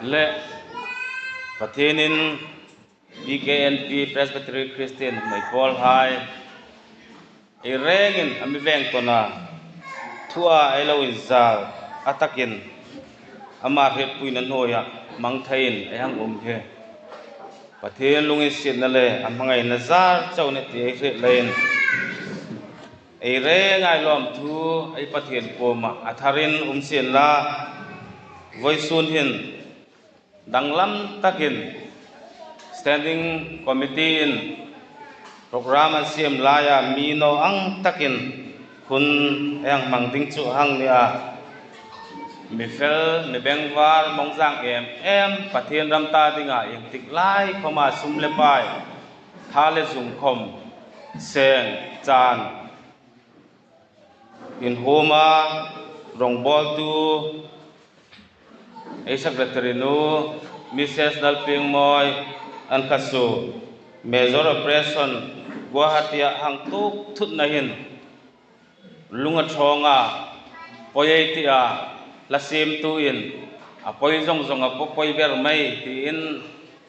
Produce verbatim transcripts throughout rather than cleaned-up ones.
Le Pathienin P K N P Presbytery Christian Hmeipawl hai ei rengin a mi veng tawna thua ei lo inzal a takin ama hrietpuina hnuoia hmang theiin ei hang um hi Pathien lunginsietna le a hmangaina zar chau ni ti ei hriet leiin ei rengai lawmthu ei Pathien kuoma a tharin um sien la. Vawisun hin danglam takin Standing Committee-in program an siem laia mi naw ang takin hun ei hang hmang ding chu a hang ni a. Mi fel, mi bengvar, mawngzang em em, Pathien ram ta dinga iengtik lai khawma sum le pai, tha le zung khawm, seng, chan, inhuoma, rawngbawltu, ei secretary nu, Missus Lalpiengmawi, an kha su, Major Operation Guwahati-a hang tuk thutna hin, lunga ṭhawnga, poi ei tia, hla siemtuin, a poi zawng zawnga poi ber mai tiin,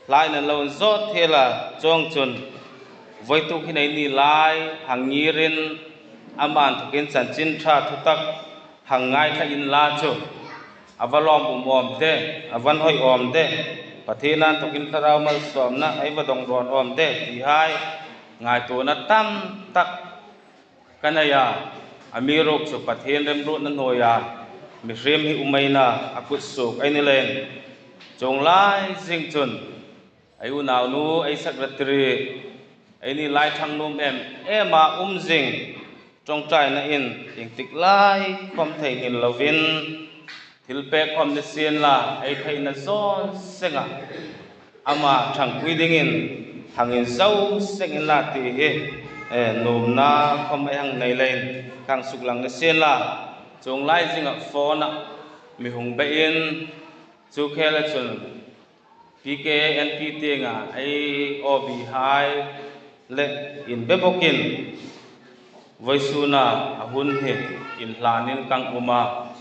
hlain an lo zawt thei a, chuongchun, vawituk hin ei ni lai, hang ngirin, ama inthokin chanchin ṭha thutak, hang ngaithla inla chu, a va lawm um awm de, a va inhawi awm de, Pathien inthokin thlarau malsawmna, ei va dong rawn awm de, ti hai, ngaituona tam tak ka nei a, amiruokchu Pathien remruotna hnuoia, mihriem hi um ei na, a kutsuok ei ni leiin, chuong lai zing chun, ei unaunu, ei secretary, ei ni lai ṭhang nuom em ema um zing, ṭawngṭainain iengtik lai khawm theinghil lovin, thilpek khawm ni sien la, ei theina zawn senga ama ṭhangpui dingin hang inzo seng inla ti hi, eh, nuomna khawm ei hang nei leiin ka hang suklang ni sien la. Chuong lai zinga phone-a mi hung bein, chu khela chun P K N P tienga ei O B hai le inbe bawkin vawisuna a hun hi inhlanin ka hang um a.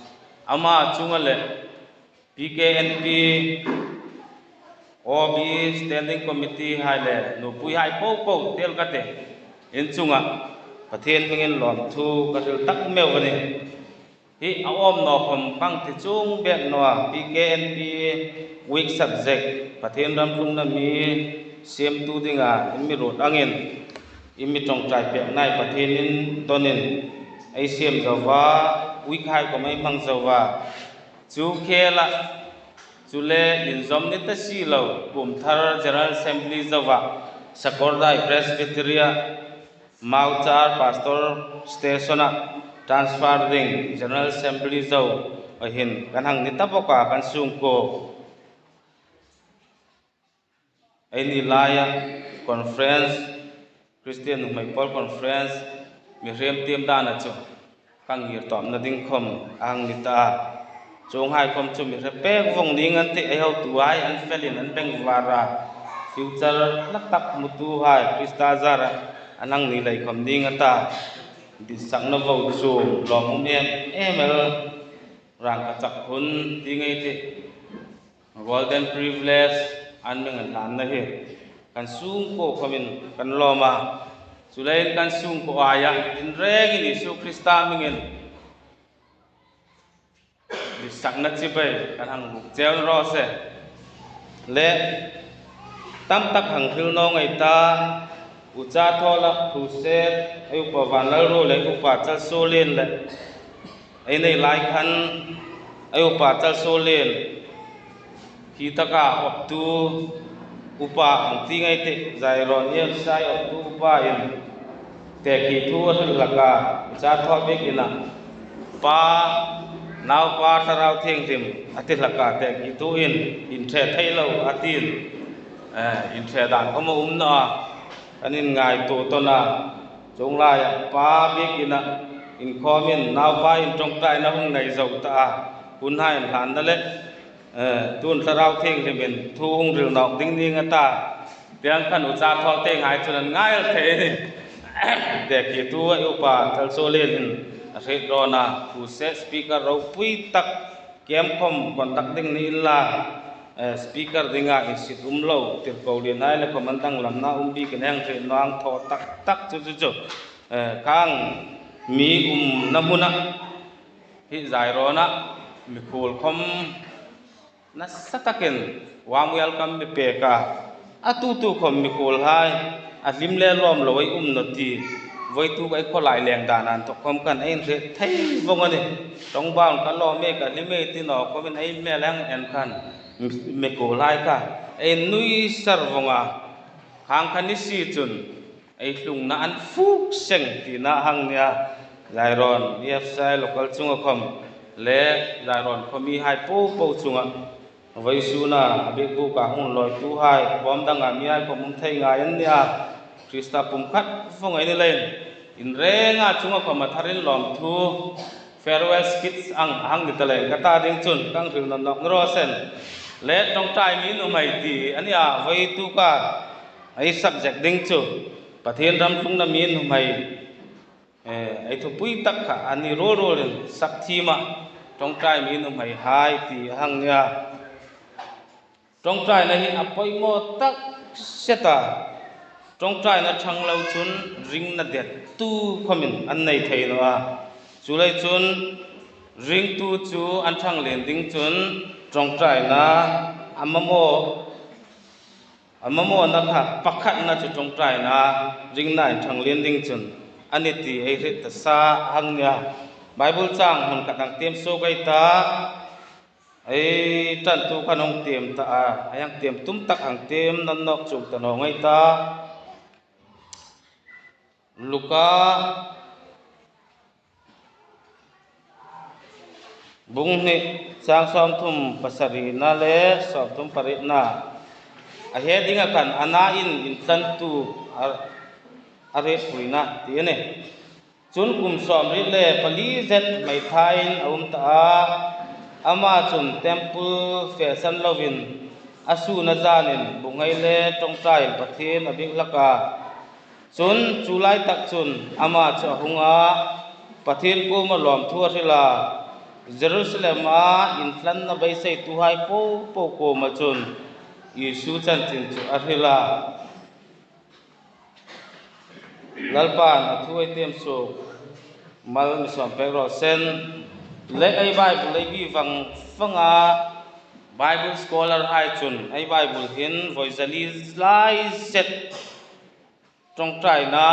Ama chunga le P K N P O B Standing Committee hai le nupui hai popo tel ka ti. In chunga Pathien hmingin lawmthu ka hril tak meu a nih. Hi a awm naw khawm ka hang ti chuong bek naw a, P K N P week subject, Pathien ram tlungna mi siemtu dinga in mi ruot angin, in mi ṭawngṭai pek nai Pathienin dawnin ei siem zo a, week hai khawm ei hmang zo a. Chu khela, chu le inzawm ni ta si lo, kum thar General Assembly zoa, Sakawrdai Presbytery-a, Mauchar Pastor Station-a transfer ding General Assembly zoa hin kan hang ni ta bawk a, kan sungkuo. Ei ni laia conference, Christian Hmeipawl Conference, mihriem tiem dana chu ka ngir tawpna ding khawm a hang ni ta a. Chuong hai khawm chu mi hre pek vawng ning an tih, ei hotuhai an felin an bengvar a, future hla tak hmutuhai Krista zara an hang ni lei khawm ning a ta. Ditsakna vo chu lawmum em em el, rangkachak hun ti ngei tih, golden privilege an mi ngaihlanna hi kan sungkuo khawmin kan lawm a. Chuleiin kan sungkuo aia inrengin Isu Krista hmingin ditsakna chibai kan hang buk cheu raw se. Le tam tak hang hril naw ngei ta, Ucha Thawla thu se, ei upa Vanlalruol le upa Chalsawlien le ei nei lai khan ei upa Chalsawlien hi taka awptu upa ang ti ngei tih, Zairon EFCI awptu upain tekhi thu a hril hlak a, Ucha Thaw biekin a, Pa, Naupa, Thlarau Thienghlim a ti hlak a, tekhi thuin inṭhe thei lo a tiin, eh, inṭhe dan khawm a um naw a, kan inngaituo tawn a. Chuong laia Pa biekin a inkhawmin Naupa inṭawngṭaina hung nei zo ta a, hun hai inhlanna le, eh, tun Thlarau Thienghlimin thu hung hril nawk ding ning a ta. Tiang khan Ucha Thaw tienghai chun an ngai el thei a nih. Tekhi thu ei upa Chalsawlienin a hriet rawn a, thu se speaker ropui tak, kem khawm conduct ding ni inla, eh, speaker dinga insit um lo, tirko lienhai le khawm an danglamna um bik in hang hriet naw ang, thaw tak tak chu chu chu. Eh, khang mi umna hmuna hi Zairona mikhuol khawm nasa takin warm welcome mi pek a. A tu tu khawm mikhuolhai, a hlim le lawm lo ei um naw ti, voituk ei khawlai leng dan an thawk khawm khan ei inhriet thei vawng a nih. Ṭawngbau ka lawm e, ka hlim e ti naw khawmin ei hmel hang en khan mi, mikhuolhai kha ei nuisar vawng a. Khang khan ni si chun ei hlungna an fuk seng tina hang nia. Zairon EFCI local chunga khawm le Zairon khaw mihai po po chunga, vawisuna a bik buka hung lawituhai, bawm danga mihai khawm um thei ngai an nia. Krista pum khat vawng ei ni leiin, inrenga chunga khawm a tharin lawmthu, farewell speech ang hang ni ta leiin ka ta ding chun ka hang hril nawn nawk ni raw se. Le ṭawngṭai mi nuhmei ti a nia, voituka ei subject ding chu Pathien ram tlungna mi nuhmei, eh, ei thupui tak kha a ni ruol ruolin sak thiem a, ṭawngṭai mi nuhmeihai ti a hang nia. Ṭawngṭaina hi a poimaw tak se ta. Ṭawngṭaina ṭhang lo chun ringna dettu khawmin an nei thei naw a. Chuleiin chun ringtu chu an ṭhang lien ding chun ṭawngṭaina a mamaw, a mamawna kha pakhatna chu ṭawngṭaina ringna inṭhang lien ding chun a nih ti ei hriet ta sa hang nia. Bible chang hmun khat hang tiem suok ei ta. Ei ṭantu khan hung tiem ta a, ei hang tiem tum tak hang tiem nawn nawk chuong ta naw ei ta. Luka bung hni chang sawmthum pasarina le sawmthum parietna. A hei dinga khan Anna in intlantu a, a hrietpuina ti a nih. Chun kum sawmriet le pali zet hmei thain a um ta a. Ama chun temple fe san lovin a sûna zanin buhai le ṭawngṭaiin Pathien a biek hlak a. Chun chu lai tak chun ama chu a hung a, Pathien kuoma lawmthu a hril a. Jerusalema intlanna beiseituhai po po kuoma chun Isu chanchin chu a hril a. Lalpan a thu ei tiem suok mal mi sawm pek raw se. Le ei Bible ei bi vang vang a, Bible scholar hai chun ei Bible hin vawi zali lai zet ṭawngṭaina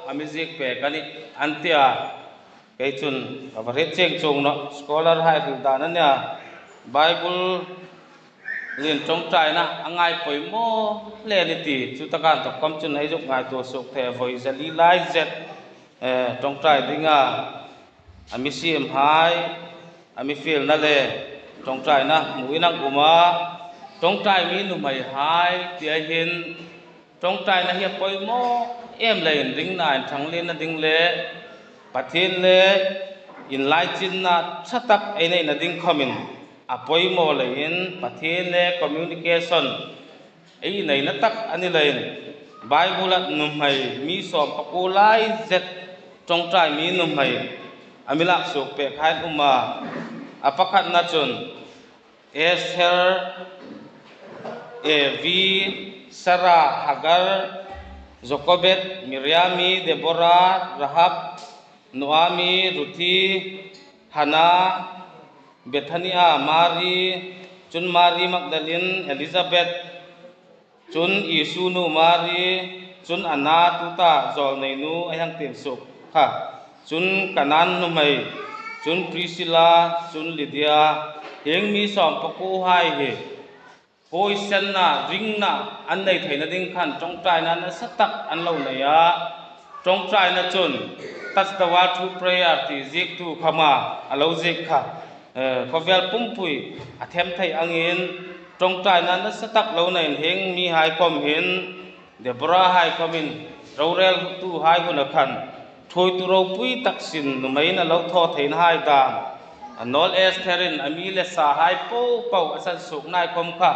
a mi ziek pek a nih an ti a. Kei chun ka va hriet chieng chuong nawh, scholar hai hril dan a nia. Bible lien ṭawngṭaina a ngai poimaw hle a nih ti chu taka inthawk khawm chun ei zuk ngaituo suok thei a, vawi zali lai zet, eh, ṭawngṭai dinga a mi siemhai, a mi fielna le ṭawngṭaina hmuin an um a. Ṭawngṭai mi nuhmeihai tia hin ṭawngṭaina hi a poimaw em leiin ringna inṭhang lienna ding le Pathien le inlaichinna ṭha tak ei neina ding khawmin a poimaw leiin Pathien le communication ei neina tak a ni leiin Bible-a nuhmei mi sawm pakuo lai zet ṭawngṭai mi nuhmei a mi lak suok pek hai an um a. A pakhatna chun Esther, Evi, Sarah, Hagar, Jokebed, Miriami, Deborah, Rahab, Naomi, Ruthi, Hannah, Bethania, Mari, chun Mari Magdalene, Elizabeth, chun Isu nu Mari, chun Anna tuta zawlneinu ei hang tiem suok kha. Chun Kanan nuhmei, chun Priscilla, chun Lydia, hieng mi sawm pakuohai hi poisenna, ringna an nei theina ding khan ṭawngṭaina nasa tak an lo nei a. Ṭawngṭaina chun Touch the Wall Through Prayer ti ziektu khawma a lo ziek kha. Eh, khawvel pumpui a them thei angin ṭawngṭaina nasa tak lo neiin hieng mihai khawm hin, Deborah hai khawmin roreltuhai huna khan ṭhuoitu ropui tak sin nuhmeiin a lo thaw theina hai dam. A nawl Esther-in a mi le sahai po po a sansuoknahai khawm kha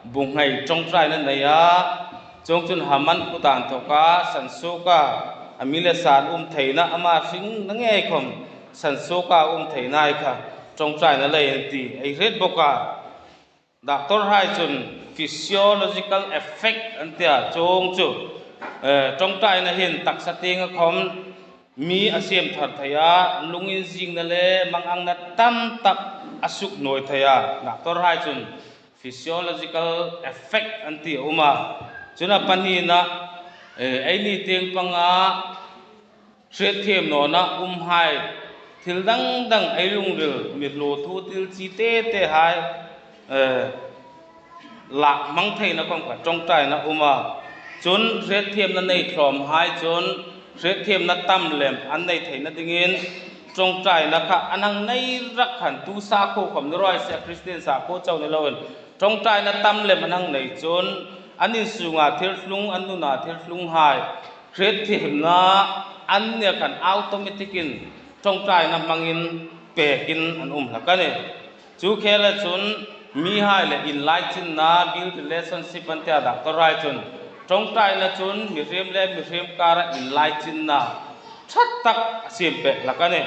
buhai ṭawngṭaina nei a. Chuongchun Haman kuta inthawka sansuoka a mi le sa an um theina, ama hringna ngei khawm sansuoka um theinahai kha ṭawngṭaina lei an ti ei hriet bawk a. Doctor hai chun physiological effect an tia, chuong chu, eh, ṭawngṭaina hin taksa tienga khawm mi a siem thar thei a, lunginzingna le mangangna tam tak a suk hnuoi thei a. Doctor hai chun physiological effect an ti a um a. Chun a pahnina, eh, eini tieng panga hriet thiem nawna um hai, thil dang dang ei lungril, mi hlu thu thil chi te te hai, eh, lak hmang theina khawm kha ṭawngṭaina um a. Chun hriet thiemna nei tlawm hai chun hriet thiemna tam lem an nei theina dingin ṭawngṭaina kha an hang nei rak khan, tu sakhuo khawm ni raw se, Christian sakhuo chau ni loin ṭawngṭaina tam lem an hang nei chun an insunga thil tlung, an nuna thil tlung hai hriet thiemna an nia khan automatic-in ṭawngṭaina hmangin pekin an um hlak a nih. Chu khela chun mihai le inlaichinna, build relationship an tia, doctor hai chun ṭawngṭaina chun mihriem le mihriem kara inlaichinna ṭha tak a siem pek hlak a nih.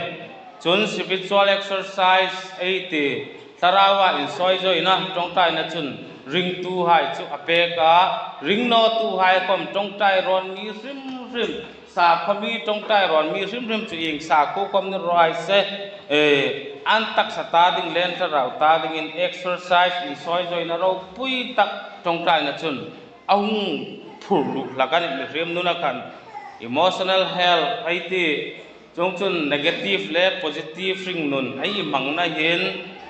Chun spiritual exercise ei ti, thlaraua insawizawina ṭawngṭaina chun ringtuhai chu a pek a, ringnawtuhai khawm ṭawngṭai rawn mi hrim hrim, sakhuo mi ṭawngṭai rawn mi hrim hrim chu ieng sakhuo khawm ni raw se, eh, an taksa ta ding le an thlarau ta dingin exercise, insawizawina ropui tak ṭawngṭaina chun a hung phur luh hlak a nih. Mihriem nuna khan emotional health ei ti, chuong chun negative le positive hringnun ei hmangna hin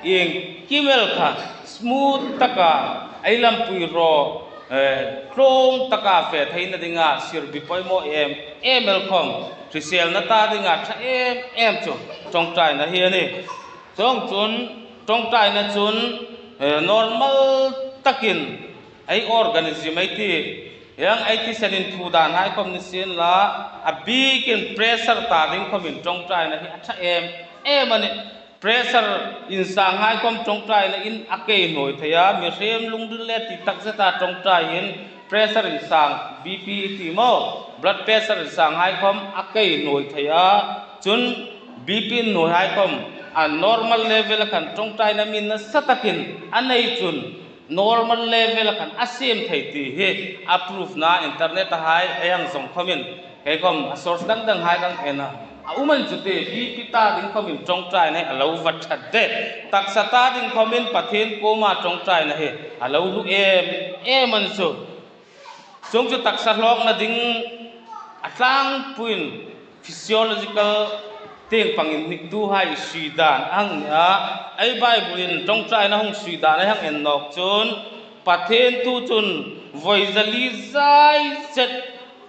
iengkim el kha smooth taka ei lampui raw, eh, tlawm taka fe theina dinga sirbi poimaw em em el khawm, hriselna ta dinga ṭha em em chu ṭawngṭaina hi a nih. Chuong chun ṭawngṭaina chun, eh, normal takin ei organism ei ti, hieng ei thisenin phu dan hai khawm ni sien la, a bikin pressure ta ding khawmin ṭawngṭaina hi a ṭha em em a nih. Pressure insang hai khawm ṭawngṭaina in a kei hnuoi thei a, mihriem lungril le ti tak zeta ṭawngṭai hin pressure insang, B P ti maw, blood pressure insang hai khawm a kei hnuoi thei a. Chun B P hnuoi hai khawm a normal level a khan ṭawngṭaina mi nasa takin a nei chun normal level a khan a siem thei ti hi a proof-na internet-a hai ei hang zawng khawmin, kei khawm a source dang dang hai kan en a, a um a nih chu ti, B P ta ding khawmin ṭawngṭaina hi a lo va ṭha de. Taksa ta ding khawmin Pathien kuoma ṭawngṭaina hi a lo hlu em em a nih chu. Chuong chu taksa hlawkna ding a tlangpuiin physiological tieng pangin niktuhai sui dan a hang ni a, ei Bible-in ṭawngṭaina hung sui dan ei hang en nawk chun, Pathien thu chun voi zali zai zet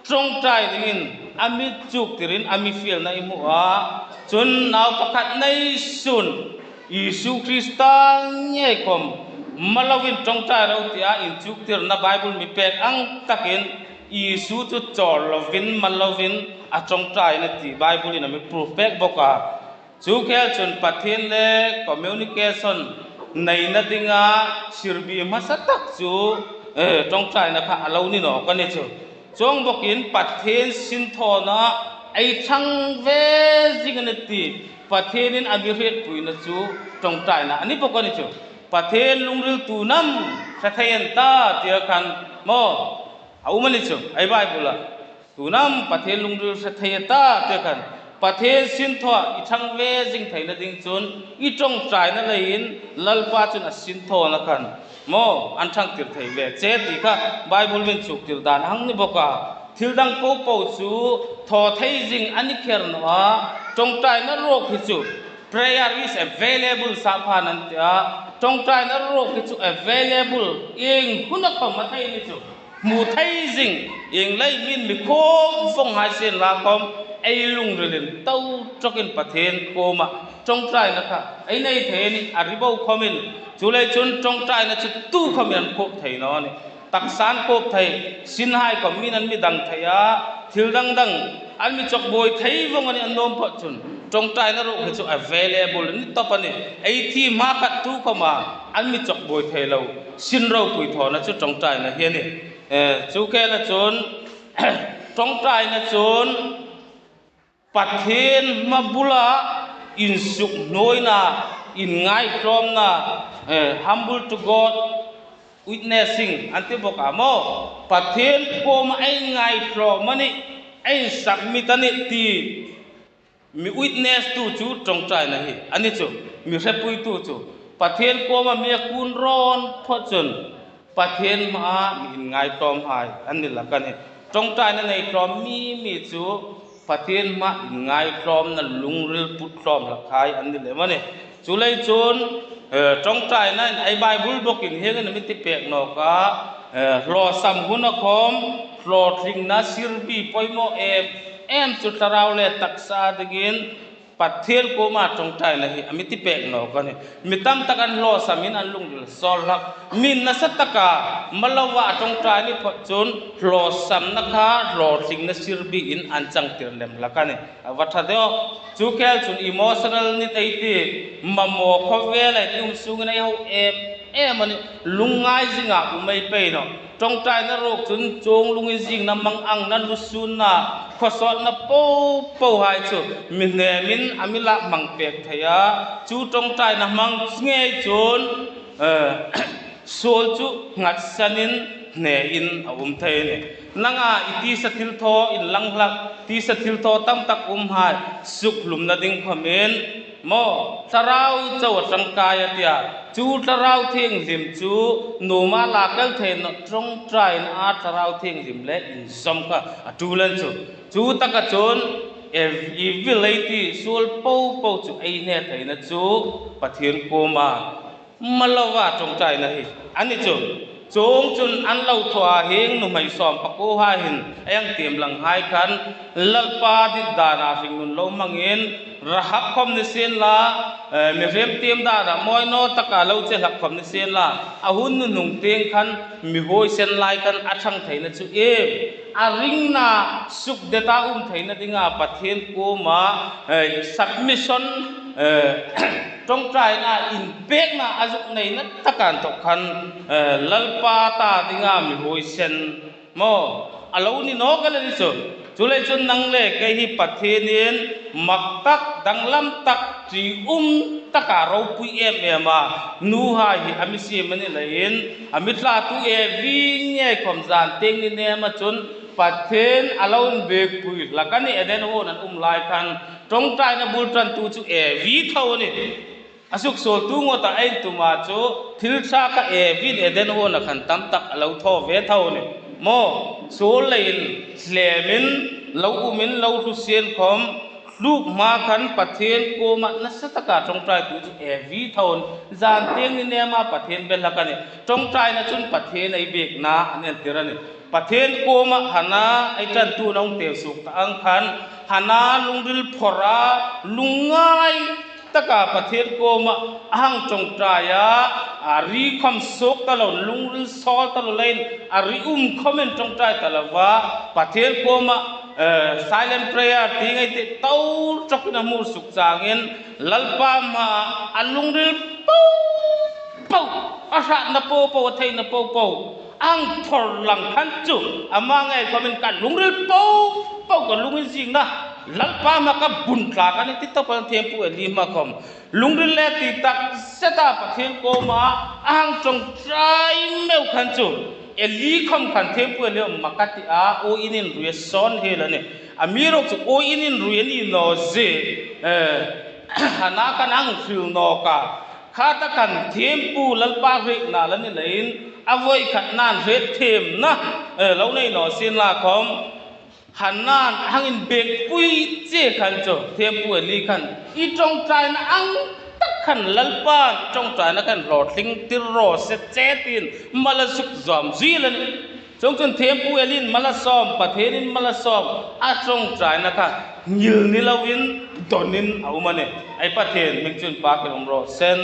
ṭawngṭai dingin a mi chuktirin a mi fielna i hmu a. Chun nau pakhat nei sun Isu Krista ngei khawm maloin ṭawngṭai ro tia inchuktirna Bible mi pek ang takin Isu chu chawl lovin, maloin a ṭawngṭai a nih ti Bible-in a mi proof pek bawk a. Chu khel chun Pathien le communication neina dinga sirbi hmasa tak chu, eh, ṭawngṭaina kha a lo ni nawk a nih chu. Chuong bawkin Pathien sinthawna ei ṭhang ve zing a nih ti, Pathienin a mi hrietpuina chu ṭawngṭaina a ni bawk a nih chu. Pathien lungril tu'n am hre thei an ta tia khan maw, a um a nih chu ei Bible-a. Tu'n am Pathien lungril hre thei a ta tia khan, Pathien sinthawa i ṭhang ve zing theina ding chun i ṭawngṭaina leiin Lalpa chun a sinthawna khan maw, an ṭhangtir thei ve che ti kha Bible-in chuktir dan a hang ni bawk a. Thil dang popo chu thaw thei zing a ni kher naw a, ṭawngṭaina ruok hi chu, "Prayer is available," sapha'n an ti a, ṭawngṭaina ruok hi chu available, ieng huna khawm a thei ni chu. Hmu thei zing, ieng lai min mi khawm vawng hai sien la khawm, ei lungrilin tawk tawkin Pathien kuoma ṭawngṭaina kha ei nei thei a nih, a ri bo khawmin. Chuleiin chun ṭawngṭaina chu tu khawmin an khuop thei naw a nih. Taksa an khuop thei, sin hai khawm min an mi dang thei a, thil dang dang an mi chawk buoi thei vawng a nih, an nuom phawt chun. Ṭawngṭaina ruok hi chu available a ni tawp a nih. Ei thi hma khat tu khawma an mi chawk buoi thei lo, sin ropui thawna chu ṭawngṭaina hi a nih. Eh, chu khela chun, ṭawngṭaina chun Pathien hma bula insukhnawina, inngaitlawmna, eh, humble to God, witnessing an ti bawk a maw. Pathien kuoma ei ngaithlawm a nih, ei submit a nih ti mi witness tu chu ṭawngṭaina hi a ni chu, mi hrepuitu chu. Pathien kuoma mi a kun rawn phawt chun Pathien hmaa mi inngaitlawmhai an ni hlak a nih. Ṭawngṭaina nei tlawm mi mi chu Pathien hmaa inngaitlawmna lungril put tlawm hlakhai an ni lem a nih. Chuleiin chun, eh, ṭawngṭaina in ei Bible bawkin hieng hin a mi ti pek nawk a, eh, hlawsam huna khawm, hlawtlingna sirbi poimaw em em chu thlarau le taksa dingin Pathien kuoma ṭawngṭaina hi a mi ti pek nawk a nih. Mi tam tak an hlawsamin an lungril sawl hlak. Min nasa taka, malova ṭawngṭai ni phawt chun, hlawsamna kha, hlawtlingna sirbiin an changtir lem hlak a nih. A va ṭha deu. Chu khel chun emotional ni ei ti, mamaw khawvel ei ti um sungin ei ho em em a nih. Lungngai zinga um ei pei nawh. Ṭawngṭaina ruok chun chuong lunginzingna, manganna, lusunna, khawsawtna po pohai chu mi hnemin a mi la hmang pek thei a. Chu ṭawngṭaina hmang ngei chun, eh, suol chu nghatsanin hnein a um thei a nih. Nanga i tisa thilthaw inlang hlak, tisa thilthaw tam tak umhai sukhlumna ding khawmin maw, Thlarau chau a ṭangkai a tia. Chu Thlarau Thienghlim chu nuom a la kal theina ṭawngṭaina a Thlarau Thienghlim le inzawm kha a ṭul a ni chu. Chu taka chun, e, i vil ei ti suol po po chu ei hne theina chu Pathien kuoma malova ṭawngṭaina hi a ni chu. Chuongchun an lo thaw a, hieng nuhmei sawm pakuohai hin a hang tiem langhai khan, Lalpa dit dana hringnun lo hmangin, Rahab khawm ni sien la, eh, mihriem tiem dana mawi naw taka lo che hlak khawm ni sien la, a hun nuhnung tieng khan mi huoisen lai khan a ṭhang theina chu em, a ringna sukdeta um theina dinga Pathien kuoma, eh, submission, eh, ṭawngṭaina inpekna a zuk neina taka inthawk khan, eh, Lalpa ta dinga mi huoisen maw, a lo ni nawk el a ni chu. Chuleiin chun nang le kei hi Pathienin mak tak, danglam tak, ṭium taka ropui em em a, nuhai hi a mi siem a ni leiin, a mi thlatu Evi ngei khawm zan tieng ni nema chun Pathien a lo inbiekpui hlak a nih. Eden huon an um lai khan ṭawngṭaina bul ṭantu chu Evi tho a nih. A suksuoltu ngawta ei tuma chu thil ṭha kha Evin Eden huona khan tam tak a lo thaw ve tho a nih. Maw, suol leiin hlemin, lo umin, lo hlu sien khawm, hluk hma khan Pathien kuoma nasa taka ṭawngṭaitu chu Evi tho a nih. Zan tieng ni nema Pathien be hlak a nih. Ṭawngṭaina chun Pathien ei biekna an entir a nih. Pathien kuoma Hana ei ṭantu nong tel suok ta ang khan, Hana lungril phawra, lungngai taka Pathien kuoma a hang ṭawngṭai a, a ri khawm suok ta lo, lungril sawl ta lo leiin, a ri um khawmin ṭawngṭai ta lova, Pathien kuoma, eh, silent prayer ti ngei ti, tawlṭawkin a hmur suk changin, Lalpa hmaa a lungril po po, a hratna po po, a theina po po a hang phawr lang khan chu, ama ngei khawmin ka lungril po po, ka lunginzingna Lalpa hmaa ka bun tlak a nih ti tawp a nih thiempu Eli hmaa khawm. Lungril le ti tak zeta Pathien kuoma a hang ṭawngṭai meu khan chu, Eli khawm khan thiempu Eli hmaa ka ti a, uoin inrui a sawn hiel a nih. Amiruokchu uoin inrui a ni naw zie, eh, Hana khan a hang hril nawk a. Kha ta khan thiempu Lalpa hrietna la ni leiin, a voi khat nan hriet thiemna, eh, lo nei naw sien la khawm, Hana'n a hang inbiekpui che khan chu, thiempu Eli khan, i ṭawngṭaina ang tak khan Lalpa'n ṭawngṭaina khan hlawtlingtir raw se che tiin mal a suk zawm zui el a nih. Chuongchun thiempu Eli'n mal a sawm, Pathienin mal a sawm, a ṭawngṭaina kha ngil ni loin, dawnin a um a nih. Ei Pathien hming chu inpakin um raw se.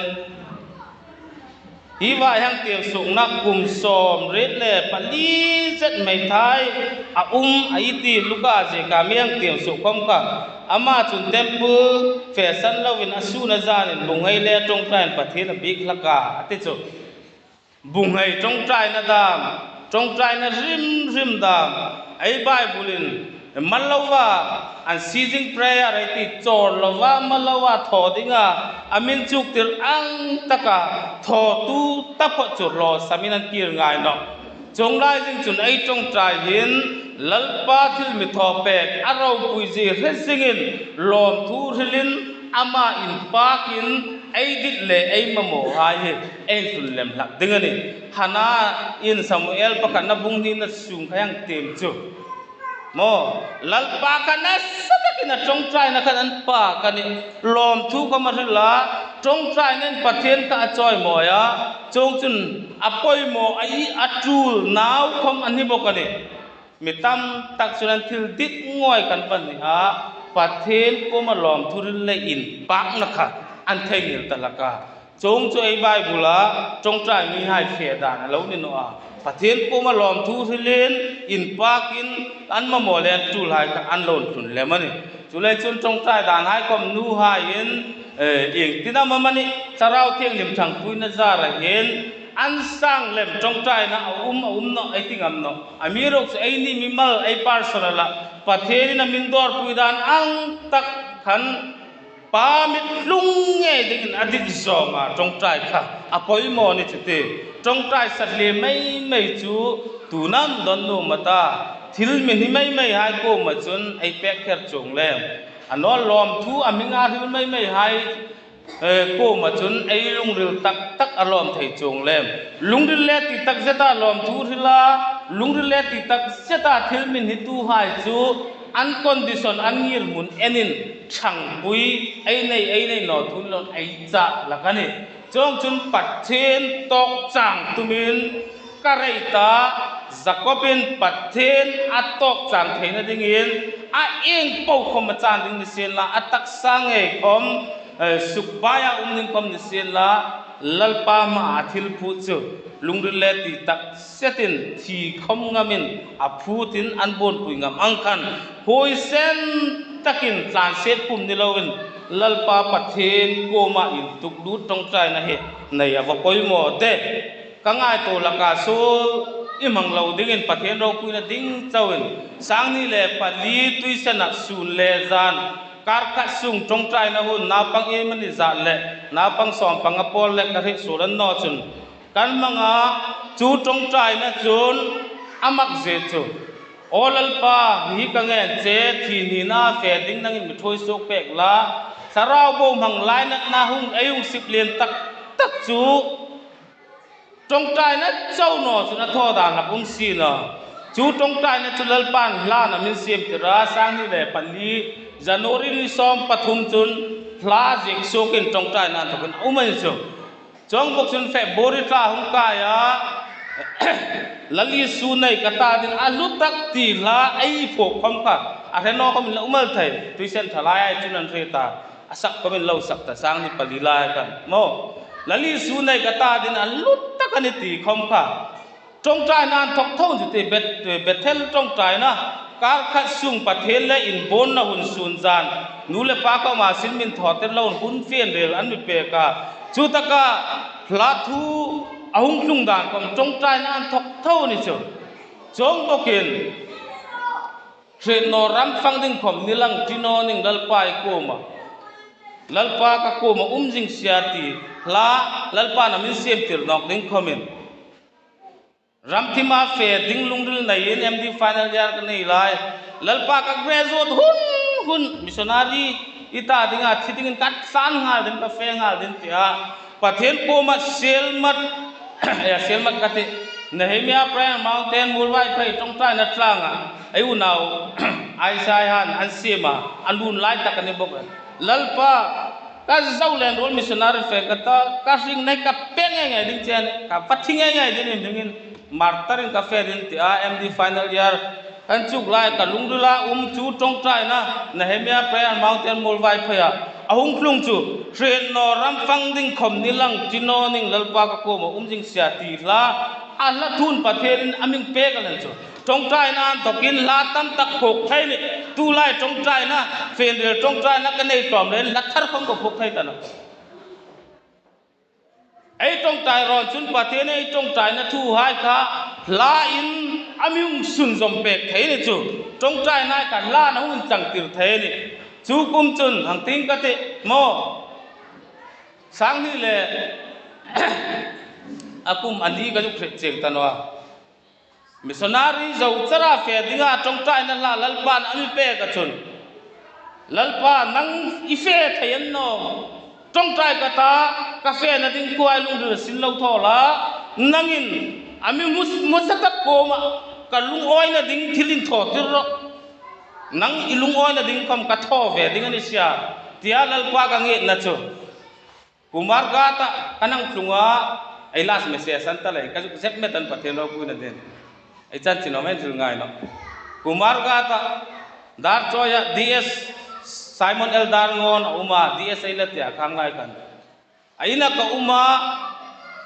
Hi va hang tiem suokna kum sawmriet le pali zet hmei thai a um a, ei ti Luka zieka mi hang tiem suok khawm kha. Ama chun temple fesan loin a sun a zanin bunghei le ṭawngṭaiin Pathien a biek hlak a, a ti chu. Bunghei ṭawngṭaina dam, ṭawngṭaina hrim hrim dam, ei Bible-in Mal lova, unceasing prayer ei ti, chawr lova, mal lova thaw dinga a min chuktir ang taka thawtu taphawt chu hlawsamin an kir ngai nawh. Chuong lai zing chun ei ṭawngṭai hin Lalpa thil mi thaw pek a ropui zie hre zingin lawmthu hrilin ama inpakin ei dit le ei mamawhai hi ei hlun lem hlak ding a nih. Hana in Samuel pakhatna bung hnina sung kha hang tiem chu. Maw, Lalpa kha nasa takin a ṭawngṭaina khan an pak a nih. Lawmthu khawm a hril a, ṭawngṭainain Pathien kha a chawimawi a, chuongchun a poimaw a, a ṭul nau khawm a ni bawk a nih. Mi tam tak chun an thil dit ngawih khan an ni a, Pathien kuoma lawmthu hril le inpakna kha an theinghil ta hlak a. Chuong chu ei Bible-a ṭawngṭai mihai fe dan a lo ni naw a. Pathien kuoma lawmthu hrilin inpakin an mamaw le an ṭulhai kha an lo hlun lem a nih. Chuleiin chun ṭawngṭai danhai khawm nuhaiin, eh, ieng tin am am a nih, Thlarau Thienghlim ṭhangpuina zara hin an sang lem ṭawngṭaina a um, a um naw, ei ti ngam naw. Amiruokchu eini mimal, ei personal-a Pathienin a min dawrpui dan ang tak khan Pa mit hlung ngei dingin a dit zawnga ṭawngṭai kha a poimaw ni chu ti. Ṭawngṭai satlier mei mei chu tuin an dawn nuom a ta. Thil mi hni mei meihai kuoma chun ei pek kher chuong lem. A naw lawmthu a hminga hril mei meihai, eh, kuoma chun ei lungril tak tak a lawm thei chuong lem. Lungril le ti tak zeta lawmthu hrila, lungril le ti tak zeta thil mi hnituhai chu an condition, an ngirhmun enin ṭhangpui ei nei, ei nei naw thu ni loin ei chah hlak a nih. Chuongchun Pathien tawk chang tumin ka rei ta, Jakobin Pathien a tawk chang theina dingin a ieng po khawm a chan ding ni sien la, a taksa ngei khawm, eh, sukbaia um ding khawm ni sien la, Lalpa hmaa thil phu chu lungril le ti tak zetin thi khawm ngamin a phutin an buonpui ngam ang khan huoisen takin tlansiet pum ni loin Lalpa Pathien kuoma intuklut ṭawngṭaina hi nei a va poimaw de. Ka ngaituo hlak a, suol i hmang lo dingin Pathien ropuina ding chauin, sangni le pali tuisena sun le zan, kar khat sung ṭawngṭaina hun, naupang iemani zat le naupang sawmpanga pawl le ka hriet suol a ni naw chun, kan hmang a, chu ṭawngṭaina chun a mak zie chu, aw Lalpa, hi ka ngen che, thi hnina fe ding nangin mi ṭhuoi suok pek la, thlarau bo hmang lainatna hung, ei hung sip lien tak tak chu ṭawngṭaina chau naw chun a thaw dan hlak um si naw. Chu ṭawngṭaina chu Lalpan hlain a min siemtir a, sangni le pali, January ni sawm pathum chun hla ziek suokin ṭawngṭaina inthokin a um a ni chu. Chuong bawk chun February thla hung kai a, Lal Isu nei ka ta dingin a hlu tak ti hla ei phuok khawm kha a hre naw khawmin la um el thei. Tuisen thalai ai chun an hriet a, a sak khawmin lo sak ta, sangni pali lai khan maw. Lal Isu nei ka ta dingin a hlu tak a nih ti khawm kha ṭawngṭaina inthok tho ni chu ti. Bet-, Bethel ṭawngṭaina, kar khat sung Pathien le inbuonna hun sun zan, nu le pa kuoma sin mi thawtir loin hun fienriel an mi pek a, chu taka hla thu a hung tlung dan khawm ṭawngṭaina inthok tho ni chu. Chuong bawkin, hriet naw ram fang ding khawm ni lang, ṭi naw ning Lalpa i kuoma. Lalpa ka kuoma um zing sia ti hla Lalpan a min siemtir nawk ding khawmin. Ram thima fe ding lungril neiin M D final year ka nei lai, Lalpa ka graduate hun hun missionary i ta dinga thi dingin ka tlan nghal ding, ka fe nghal ding tia Pathien kuoma Sielmat, eh, Sielmat ka ti, Nehemiah Prayer Mountain Muolvaiphei ṭawngṭaina tlanga ei unau Isaiah-han an siema, an lun lai tak a ni bawk a. Lalpa, ka Zoland World Missionary fe ka ta, ka hringnei ka pek ngei ngei ding che a nih, ka va thi ngei ngei ding a nih, martyr-in ka fe ding tia M D final year kan chuk lai ka lungrila um chu ṭawngṭaina Nehemiah Prayer Mountain Muolvaipheia a hung tlung chu, hriet naw ram fang ding khawm ni lang, ṭi naw ning Lalpa ka kuoma um zing sia ti hla a hla thun Pathienin a min pek a nih chu. Ṭawngṭaina inthokin hla tam tak phuok thei ni, tulai ṭawngṭaina, fienriel ṭawngṭaina ka nei tlawm leiin hla thar khawm ka phuok thei ta nawh. Ei ṭawngṭai rawn chun Pathienin ei ṭawngṭaina thuhai kha hlain a mi hung sunzawm pek thei ni chu, ṭawngṭaina ka hlan a hung inchangtir thei ni. Chu kum chun hang ting ka ti maw, sang hni le a kum a ni ka zuk hriet chieng ta naw a. Missionary zo chara fe dinga ṭawngṭaina hla Lalpan a mi pek a chun, Lalpa, nang i fe thei a ni naw. Ṭawngṭai ka ta, ka fena ding khuo lungril sin lo thaw la. Nangin a mi hmu, hmusa tak kuoma ka lungawina ding thil inthaw tir rawh. Nang i lungawina ding khom ka thaw ve ding a ni sia, tia Lalpa ka ngetna chu. Kumar Ghat-a ka hang tlung a, ei last message an ta lei, ka zuk zep met an Pathien ropuina dingin. Ei chanchin awm en thil ngai naw. Kumar Ghat-a, Darchawia D S Simon L Darngawn a um a, D S ei la tia khang lai khan. A ina ka um a,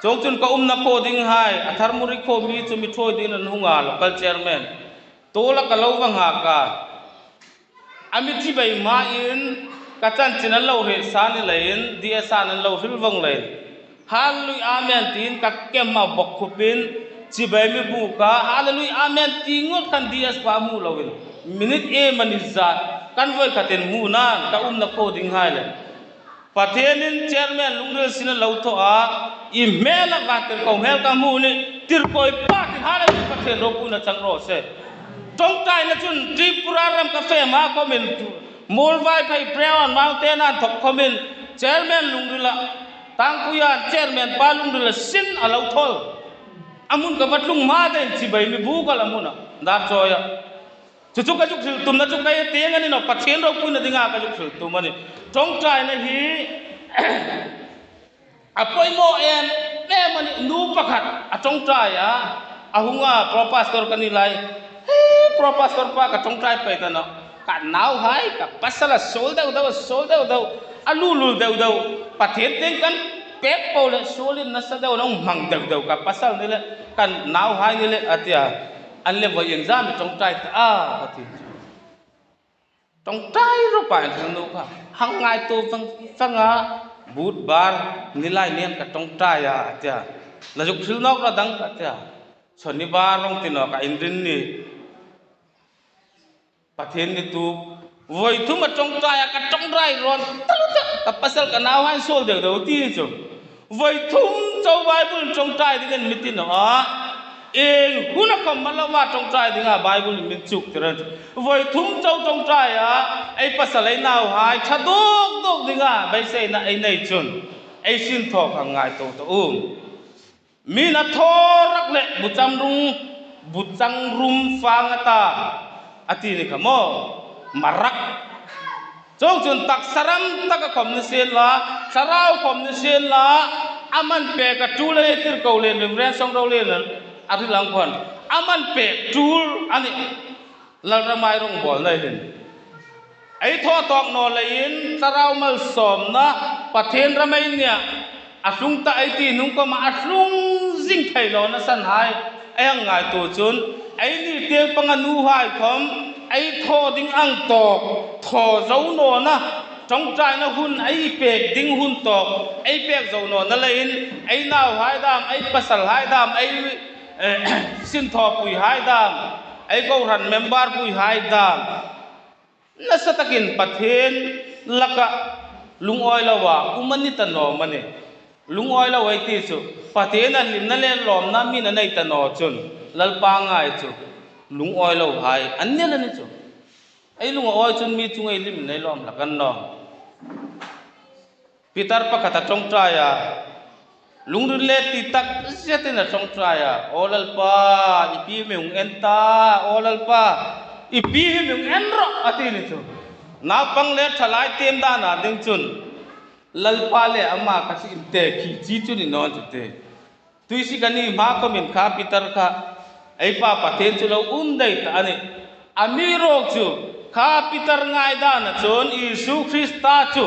chuongchun ka umna khuo dinghai, a Tharmuri khuo mi chu mi thuoi dingin an hung a, local chairman. Tuola ka lo va nghak a. A mi chibai hmain ka chanchin an lo hriet sa ni leiin, D S-in an lo hril vong leiin, Hallelujah, Amen, tiin ka kemma bawk khupin, chibai mi buk a, Hallelujah, Amen, ti ngot khan D S pa hmu loin, minute iem a ni zat, kan voi khatin hmu nan, ka umna khuo dinghai le. Pathienin chairman lungril sin a lo thaw a, i hmela ka tirko hmel ka hmu ni, tirkoi pa ti hale ni Pathien ropuina chang raw se. Ṭawngṭaina chun Tripura ram ka fe hma khomin, Muolvaiphei Prayer Mountain an thawk khomin, chairman lungrila, Tangpuiin chairman pa lungrila sin a lo thaw. A hmun ka va tlung hma dingin chibai mi buk a la hmuna, Darchawia. Chu chu ka zuk hril tumna chu ka ti ang a ni naw, Pathien ropuina dinga ka zuk hril tum a nih. Ṭawngṭaina hi a poimaw em em a nih. Nu pakhat a ṭawngṭai a, a hung a, Pro Pastor ka ni lai. He, Pro Pastor pa ka ṭawngṭai pei ta naw. Ka nauhai, ka pasal a suol deu deu, a suol deu deu, a lul lul deu deu. Pathien tieng kan pek po le suolin nasa deu, nong hmang deu deu, ka pasal ni le, ka nauhai ni le, a tia. An le voi inzam ṭawngṭai ta a, ka ti. Ṭawngṭai ro pa in hril nu kha. Hang ngaituo vang, vang a, Budhbar ni lai nen ka ṭawngṭai a, a tia. La zuk hril nawk la dang, a tia. Shonibar rawng ti naw ka Inrinni. Pathien ni tu. Voi thum a ṭawngṭai a, ka ṭawngṭai rawn taluta. Ka pasal ka nauhai suol deu deu ti chu. Voi thum chau Bible ṭawngṭai dingin mi ti naw a. Ieng huna khom ma lo va ṭawngṭai dinga Bible min chuk tir a. Voi thum chau ṭawngṭai a, ei pasal ei nauhai ṭha duk duk dinga beiseina ei nei chun, ei sin thaw kha ngaituo ta u. Min a thaw rak le buchang rum, buchang rum fang a ta, a ti ni kha maw. Marak. Chuongchun taksa ram taka khom ni sien la, thlarau khom ni sien la, a man pek a tul a ni tir ko le, Reverend Songro le a hril ang khom. A man pek tul a nih. Lalramhai rongbawlna hin. Ei thaw tawk naw leiin, thlarau malsawmna, Pathien ram ei nia, a tlung ta ei ti hnung khoma a tlung zing thei nawna sanhai ei hang ngaituo chun, eini tieng panga nuhai khom, ei thaw ding ang tawk, thaw zo nawna, ṭawngṭaina hun ei pek ding hun tawk, ei pek zo nawna leiin, ei nauhai dam, ei pasalhai dam, ei, eh, sinthawpuihai dam, ei kohran memberpuihai dam. Nasa takin Pathien laka lungawi loa um a ni ta naw am a ni. Lungawi lo ei ti chu, Pathien a hlimna le lawmna min a nei ta naw chun, Lalpa ngai chu, lungawi lohai an ni a ni chu. Ei lungawi chun mi chunga ei hlim ei lawm hlak a ni naw. Peter pakhat a ṭawngṭai a, lungril le ti tak zetin a ṭawngṭai a, "Aw Lalpa, i pi hi mi hung en ta, aw Lalpa, i pi hi mi hung en rawh," a ti ni chu. Naupang le thalai tiem dana ding chun, Lalpa le ama kha chu intekhi chi chu ni naw chu te. Tuisik a ni hma khomin kha Peter kha, ei Pa Pathien chu lo um dai ta a nih. Amiruokchu, kha Peter ngaidana chun Isu Krista chu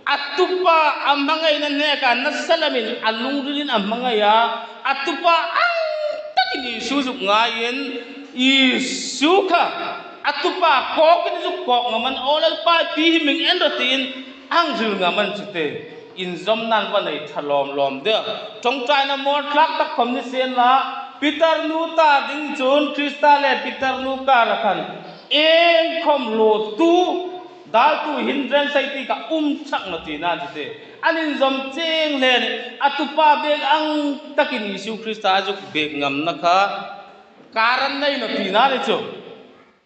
a tupa a hmangaina hneka nasa lamin a lungrilin a hmangai a, a tupa ang takin Isu zuk ngaiin, Isu kha a tupa kawkin zuk kawk ngam an, "Aw Lalpa, i pi hi mi hung en rawh," tiin ang hril ngam an chu te. Inzawmna an va nei ṭha lawm lawm de. Ṭawngṭaina mawl tlak tak khom ni sien la, Peter nu ta ding chun Krista le Peter nu kara khan iengkhom lotu, daltu, hindrance ei ti kha um chak naw tina chu te. An inzawm chieng hle a nih. A tupa bek ang takin Isu Krista a zuk bek ngamna kha kar an nei naw tina ni chu.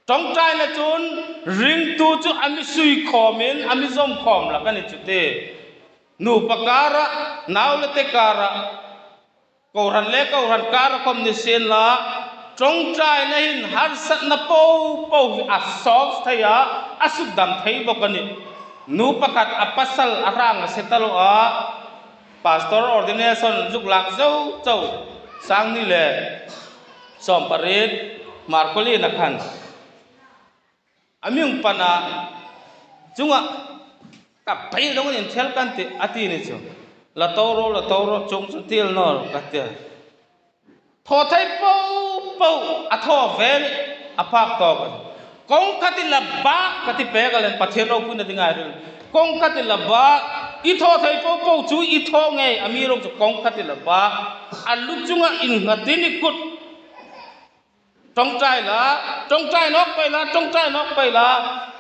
Ṭawngṭaina chun ringtu chu a mi sui khawmin, a mi zawm khawm hlak a ni chu te. Nupa kara, nau le te kara, kohran le kohran kara khawm ni sien la, ṭawngṭaina hin harsatna popo hi a solve thei a, a sukdam thei bawk a nih. Nu pakhat a pasal a hrang a se ta lo a, pastor ordination zuk lak zo zo, sang hni le sawm pariet, Markolin a khan. A mi hung pan a, chunga, "Ka beidawng in thel kan tih," a ti ni chu. "La to ro, la to ro, chuong chu til naw ro," ka ti a. Thaw thei popo a thaw ve a, phak tawk a. "Kawng khat i la bak," ka ti pek a, len Pathien ropuina ding a ril. "Kawng khat i la bak, i thaw thei popo chu i thaw ngei, amiruokchu kawng khat i la bak. A lu chunga innghatin i kut ṭawngṭai la, ṭawngṭai nawk pei la, ṭawngṭai nawk pei la."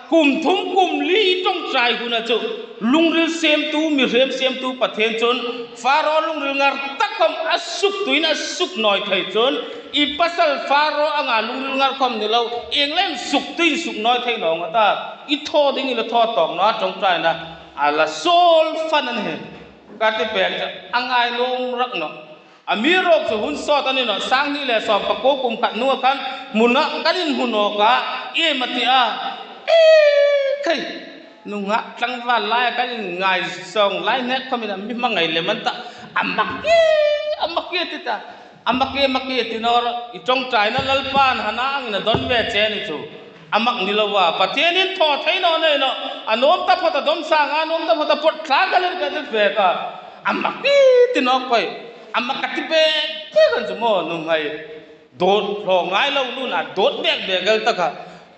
Kum thum kum li ṭawngṭai huna chu lungril siemtu, mihriem siemtu Pathien chun Pharaoh lungril ngar tak khawm a suktuin a suk nawi thei chun, i pasal Pharaoh anga lungril ngar khawm ni lo, ieng lem suktuin suk nawi thei naw nga ta, i thaw ding i la thaw tawk naw a, ṭawngṭaina a la solve fan an he. Ka ti pek chu a ngai nuom rak nawh. Amiruokchu hun sawt a ni nawh, sang hni le sawm pakuo kum khat hnunga khan hmuna kan inhmu nawk a, iem a ti a. E khai, nunghak tlangval lai kan inngaizawng lai hnek khawmin a mi hmangai lem an ta. A mak e, a mak e ti ta. A mak e, mak e ti naw ro, i ṭawngṭaina Lalpan Hana angin a dawn ve che ni chu. A mak ni lo a, Pathienin thaw thei naw nei nawh. A nuom taphawt a dawm sang a, nuom taphawt a pawt thlak a len ka ti pek a. A mak e ti nawk pei. A mak ka ti pek pek an chu maw, nuhmei. Dawt hlaw ngai lo nun a, dawt bek bek el taka.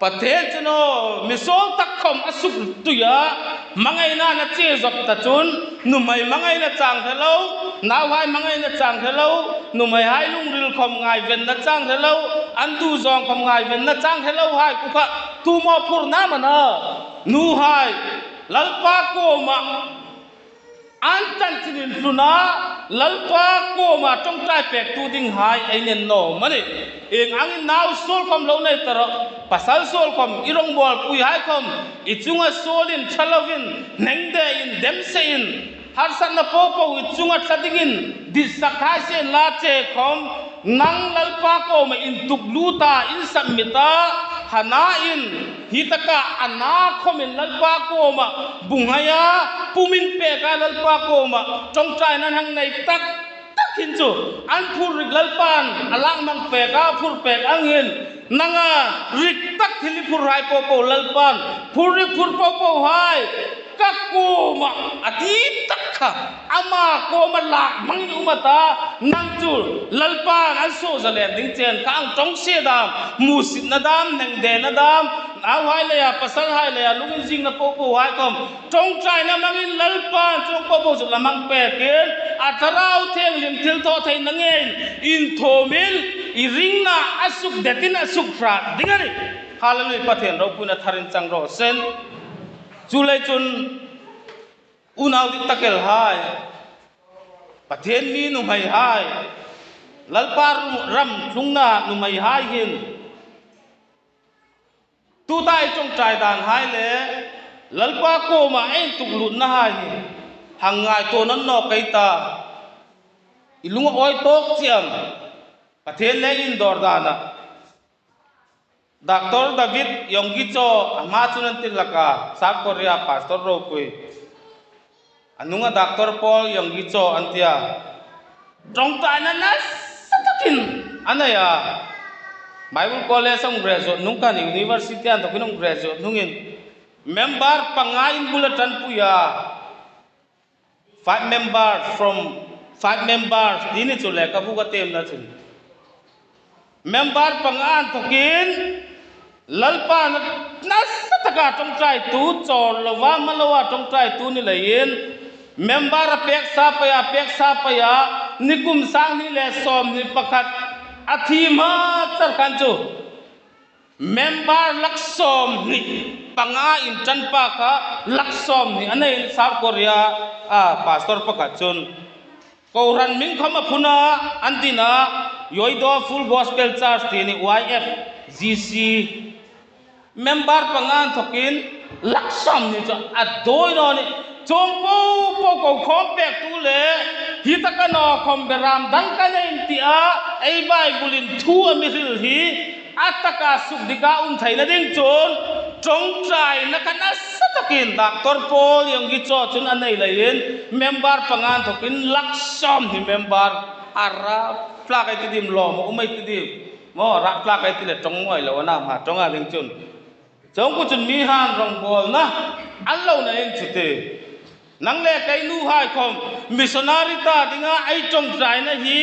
Pathien chun aw, mi suol tak khawm a suk tui a, hmangaina a che zop ta chun, nuhmei hmangaina chang hre lo, nauhai hmangaina chang hre lo, nuhmeihai lungril khawm ngaivenna chang hre lo, an duhzawng khawm ngaivenna chang hre lo hai khu kha, tu maw phurna am a na, nuhai, Lalpa kuoma an chanchin inhluna, Lalpa kuoma ṭawngṭai pektu dinghai ei nei naw am a nih. Ieng angin nau suol khawm lo nei ta rawh, pasal suol khawm i rawngbawlpuihai khawm, i chunga suolin ṭha lovin, hneng dein, dem sein, harsatna popo i chunga ṭha dingin, ditsak hai sien la che khawm, nang Lalpa kuoma intuklut a, insubmit a, Hana in, hi taka a na khawmin Lalpa kuoma, bunghai a, pumin pek a Lalpa kuoma, ṭawngṭaina hang nei tak tak hin chu, an phurrik Lalpan, a lak mang pek a, phur pek ang hin, nanga rik tak thil i phurhai popo Lalpan, phurrik phur popo hai, ka kuoma, a ti tak kha, ama kuoma lak mang i um a ta, nang chu, Lalpan, an suo zalen ding chen, ka ang ṭawngsie dam, musitna dam, hneng dena dam, nauhai leia, pasalhai leia, lunginzingna popo hai khawm, ṭawngṭaina mangin Lalpan, chuong popo chu la mang pekin, a Thlarau Thienghlim thilthawtheina ngeiin, inthawmin, i ringna a suk detin a suk hrat ding a nih. Hallelujah, Pathien ropuina tharin chang raw se. Chuleiin chun, unau dik tak el hai, Pathien mi nuhmei hai, Lalpa ram tlungna nuhmei hai hin, tuta i ṭawngṭai dan hai le, Lalpa kuoma ei intuklutna hai hi, hang ngaituo nawn nawk ei ta, i lung a awi tawk chie am, Pathien le indawr dana. Doctor David Yonggi Cho, a hma chun an ti hlak a, South Korea pastor ropui. A hnunga Doctor Paul Yonggi Cho an ti a. Ṭawngṭaina nasa takin a nei a. Bible College a hung graduate hnung khan, university a inthokin a hung graduate hnungin, member panga in bula ṭanpui a. Five members from, five members, ti ni chu lekhabu ka temna chun. Member panga inthokin, Lalpan nasa taka ṭawngṭaitu, chawl loa, mal loa ṭawngṭaitu ni leiin, member a pek sa pei a, pek sa pei a, nikum sang hni le sawmhni pakhat, A thi hma char khan chu member lak sawmhni panga inṭan pa kha lak sawmhni a nei, South Korea a pastor pakhat chun. Kohran hming khawm a phun a, an din a, Yoido Full Gospel Church ti ni, Y F G C. Member panga inthawkin lak sawmhni chu a dawi naw ni. Chuong po po ko khawm pektu le, hi taka naw khawm beram dang ka nei ti a, ei Bible-in thu a mi hril hi a taka sukdika um theina ding chun ṭawngṭaina kha nasa takin Doctor Paul Yonggi Cho chun a nei leiin member panga inthawkin lak sawmhni member a rap tlak ei ti dim, lawm a um ei ti dim. Maw, rap tlak ei ti le ṭawng mawi lo a na, hma ṭawnga ding chun. Chuong po chun mi han rongbawlna an lo nei chu te. Nang le kei nuhai khawm missionary ta dinga ei ṭawngṭaina hi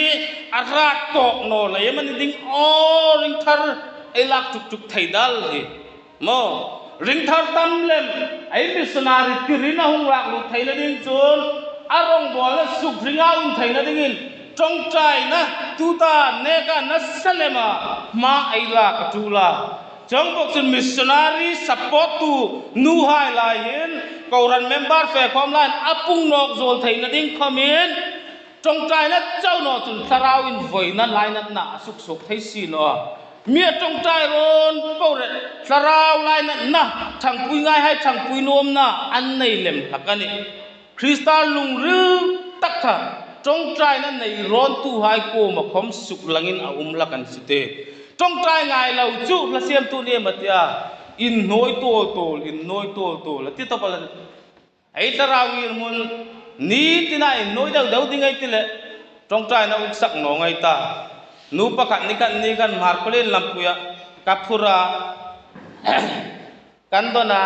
a rat tawk naw lei am a ni ding aw, ring thar ei lak tuk tuk thei dal hi. Maw, ring thar tam lem ei missionary tirin a hung lak lut theina ding chun a rongbawlna suk ringa um theina dingin ṭawngṭaina tuta neka nasa lema hma ei lak a ṭul a. Chuong bawk chun missionary support tu nuhai lai hin, kohran member fe khawm lai hin a pung nawk zuol theina ding khawmin, ṭawngṭaina chau naw chun thlarau invoina lainatna a suk suok thei si naw a. Mi a ṭawngṭai rawn po le thlarau lainatna, ṭhangpui ngaihai ṭhangpui nuomna an nei lem hlak a nih. Krista lungril tak kha ṭawngṭaina nei rawntuhai kuoma khawm suklangin a um hlak an si te. Ṭawngṭai ngai lo chu hla siemtu ni em a tia, inhnuoi tuol tuol, inhnuoi tuol tuol a ti tawp a la. Ei thlarau ngirhmun ni tina inhnuoi deu deu ding ei ti le, ṭawngṭaina uksak naw ngei ta. Nu pakhat ni khat ni khan Hmarkhawlien lampuia ka phur a, kan dawn a,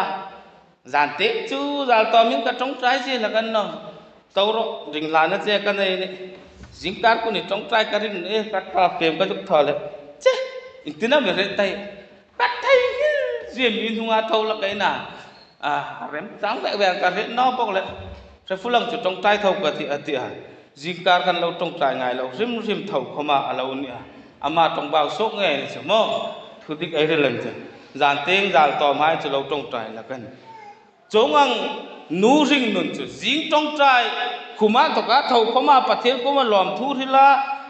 zan te chu zal tawmin ka ṭawngṭai si hlak a ni naw. Tho rawh, ring hlana che ka nei ni. Zingkar ku ni ṭawngṭai ka ring e, ka ta kem ka zuk thaw le. Che, iengtin am i hriet ta hi. Ka thei nghil zia mi hnunga tho hlak ei na. A, remchang vek vek ka hriet naw bawk le. Hre fulang chu ṭawngṭai tho ka tih a ti a. Zingkar khan lo ṭawngṭai ngai lo hrim hrim tho khawma a lo ni a. Ama ṭawngbau suok ngei ni chu maw. Thudik ei hril ang chu. Zan tieng zal tawmhai chu lo ṭawngṭai hlak a nih. Chuong ang nu Hringnun chu zing ṭawngṭai khuma tawka tho khawma Pathien kuoma lawmthu hrila,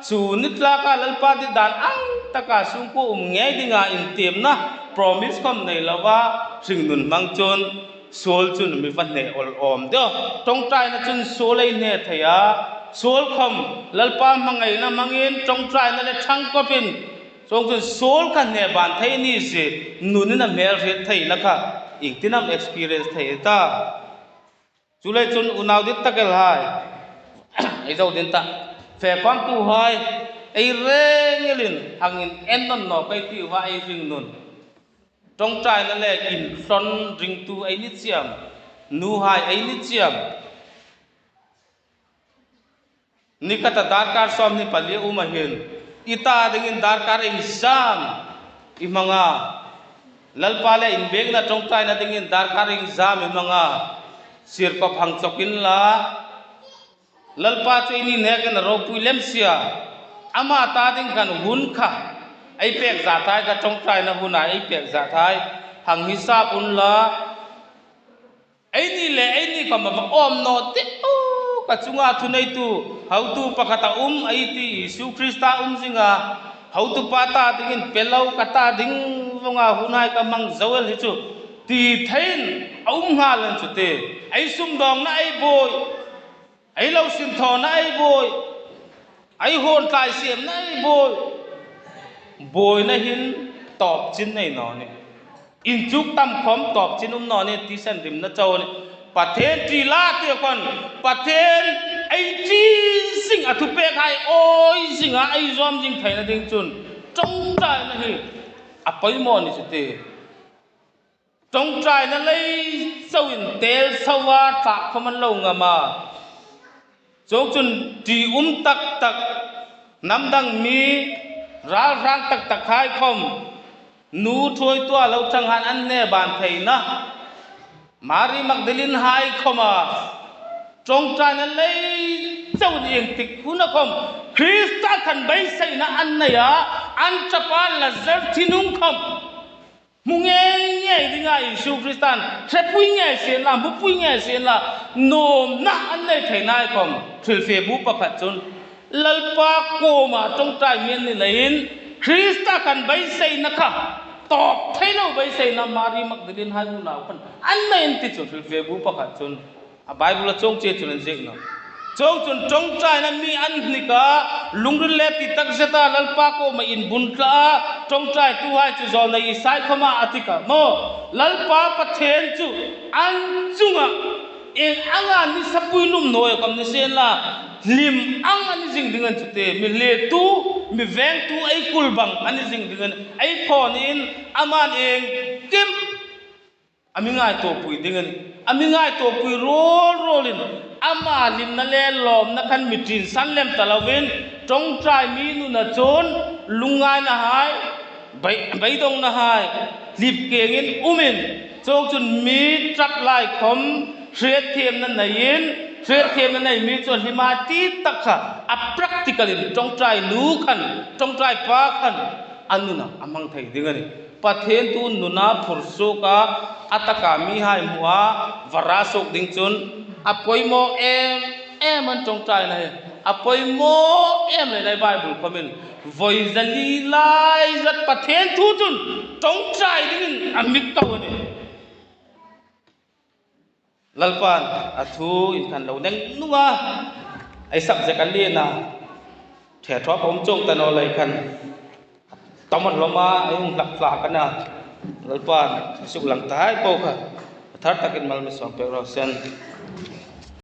chu ni tlaka Lalpa dit dan ang taka sungkuo um ngei dinga intiemna promise khawm nei lova Hringnun hmang chun suol chun mi va hne awl awm deu. Ṭawngṭaina chun suol ei hne thei a, suol khawm Lalpa hmangaina hmangin ṭawngṭaina le ṭhangkawpin, chuong chun suol kha hne ban thei ni si, nunin a hmel hriet thei la kha, iengtin am experience thei ta. Chuleiin chun unau dit tak el hai, ei zo ding ta, fe khawmtuhai, ei reng elin hang inennawn nawk ei tiu a, ei Hringnun. Ṭawngṭaina le inhlawn ringtu ei ni chiam, nuhai ei ni chiam. Ni khata darkar sawmhni pali um a hin, i ta dingin darkar exam i hmang a. Lalpa le inbiekna ṭawngṭaina dingin darkar exam i hmang a. Sirkop hang chawk inla, Lalpa chu eini nekin a ropui lem si a. Ama ta ding khan hun kha ei pek zat hai kha, ṭawngṭaina huna ei pek zat hai. Hang hisap unla. Eini le eini khawm a va awm naw tih u, ka chunga thuneitu, hotu pakhat a um, ei ti Isu Krista um zinga, hotupa ta dingin pe lo, ka ta ding vonga hun hai ka hmang zo el hi chu, ti theiin a um nghal an chu te. Ei sumdawngna ei buoi, ei lo sinthawna ei buoi, ei huon tlai siemna ei buoi. Buoina hin tawp chin nei naw ni. Inchuk tam khawm tawp chin um naw ni, ti san rimna chau ni. Pathien ṭi la ti khawm, Pathien ei ṭi zing a, thupek hai awi zinga ei zawm zing theina ding chun ṭawngṭaina hi a poimaw ni chu te. Ṭawngṭaina lei chauin tel chauva tlak khawm an lo ngam a. Chuongchun ṭi um tak tak, hnam dang mi ralhrang tak tak hai khawm, nu thuoitua lo ṭhang han an hne ban theina, Mari Magdalene hai khawma ṭawngṭaina lei chauin ieng tik huna khawm Krista khan beiseina an nei a, an chapa Lazar thi hnung khom hmu ngei ngei dinga Isu Kristan hrepui ngei sienla, hmupui ngei sienla, nuomna an nei theina hai khom hrilfie bu pakhat chun Lalpa kuoma ṭawngṭai mi an ni leiin Krista khan beiseina kha tawp thei lo beiseina Mari Magdalene hai unau khan an nei an ti chu hrilfie bu pakhat chun. A Bible-a chuong chie chun an ziek nawh. Chuongchun ṭawngṭaina mi an hnik a, lungril le ti tak zeta Lalpa kuoma inbun tla a, ṭawngṭaituhai chu zawlnei Isai khoma a ti kha maw. Lalpa Pathien chu an chunga ieng anga ni sapui lum naw khom ni sienla, hlim ang a ni zing ding a ni chu te, mi hletu, mi vengtu ei kul bang a ni zing ding a ni, ei phawn in aman iengkim a mi ngaituopui ding a nih. A mi ngaituopui ruol ruolin ama hlimna le lawmna khan mi ṭinsan lem ta lovin, ṭawngṭai mi nuna chun lungngainahai, bei-, beidongnahai hlip kengin umin, chuongchun mi ṭap lai khom hrietthiemna neiin, hrietthiemna nei mi chu a hlimhai ti tak kha a practical-in ṭawngṭai nu khan, ṭawngṭai pa khan a nuna a hmang thei ding a nih. Pathien thu nuna phur suok a, a taka mihai hmu a, vara suok ding chun a poimaw em em an ṭawngṭaina hi. A poimaw em leiin Bible khomin voi zali lai zat Pathien thu chun ṭawngṭai dingin a mi ko a nih. Lalpan a thu in khan lo neng nunga ei subject a lien a, ṭhe ṭhuop um chuong ta naw lei khan tawm an hlawm a, ei hung hlak hlak a na. Lalpan a suklang ta hai po kha a thar takin mal mi sawm pek raw seh.